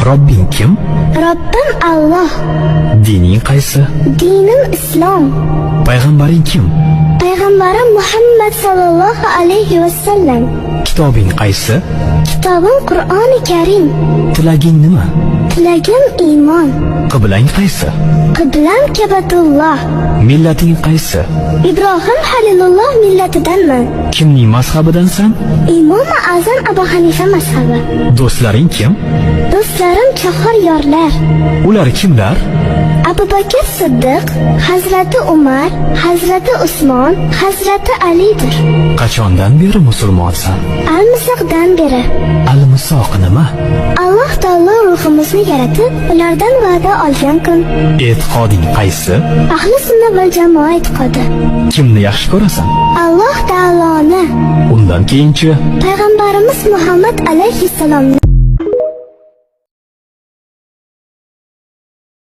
Robbing kim? Robbim Alloh. Dining qaysi? Dinim Islom. Payg'ambaring kim? Payg'ambarim Muhammad sallallohu alayhi va sallam. Kitobing qaysi? Kitobim Qur'oni Karim. Tilaging nima? Tilagim iymon. Qiblang qaysi? Qiblam Kabatulloh. Millating qaysi? Ibrohim Halilulloh millatidanman. Kimning mazhabidansan? Imomi Azam Abu Hanifa mazhabi. Do'stlaring kim? Do'stlarim chahor yorlar. Ular kimlar? Abu Bakr Siddiq, Hazrati Umar, Hazrati Usmon, Hazrati Alidir. Qachondan beri musulmonsan? Almisoqdan beri. Almisoq nima? Alloh taolo ruhimizni yaratib, ulardan va'da olgan kun. E'tiqoding qaysi? Ahli sunna val jamoa e'tiqodi. Kimni yaxshi ko'rasan? Alloh taoloni, Undan keyinchi? Payg'ambarimiz Muhammad alayhissalomni.